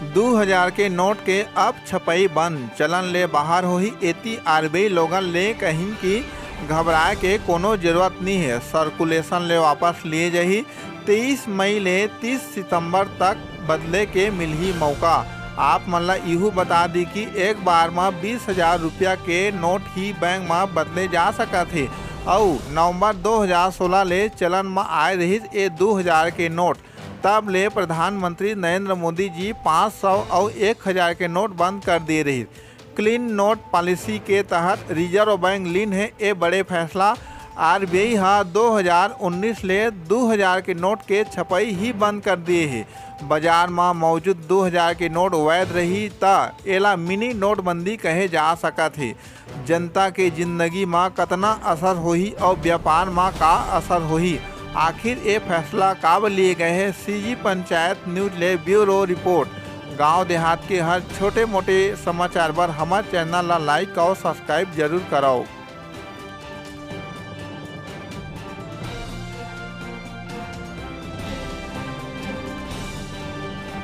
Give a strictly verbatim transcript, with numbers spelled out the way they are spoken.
दू हजार के नोट के अब छपई बंद, चलन ले बाहर होही। एती आरबीआई लोगन ले कहिन कि घबराए के कोनो जरूरत नी हे, सर्कुलेशन ले वापस लिए जाही। तेईस मई ले तीस सितंबर तक बदले के मिलही मौका। आप मन ला इहू बता दी कि एक बार म बीस हजार रुपया के नोट ही बैंक म बदले जा सकत हे, अउ नवंबर दो हजार सोलह ले चलन म आए रहिस ए दो हजार के नोट। तब ले प्रधानमंत्री नरेंद्र मोदी जी पाँच सौ अउ एक हजार के नोट बंद कर दिए रहिस। क्लीन नोट पॉलिसी के तहत रिजर्व बैंक लीन हे ए बड़े फैसला। आरबीआई ह दो हजार उन्नीस ले दो हजार के नोट के छपई ही बंद कर दिए हे। बाजार म मौजूद दो हजार के नोट वैध रही, त एला मिनी नोटबंदी कहे जा सकत हे। जनता के जिंदगी म कतना असर होही अउ व्यापार म का असर होही, आखिर ए फैसला काबर लिए गए हे? सीजी पंचायत न्यूज ले ब्यूरो रिपोर्ट। गांव देहात के हर छोटे मोटे समाचार बर हमर चैनल ला लाइक अउ सब्सक्राइब जरूर करव।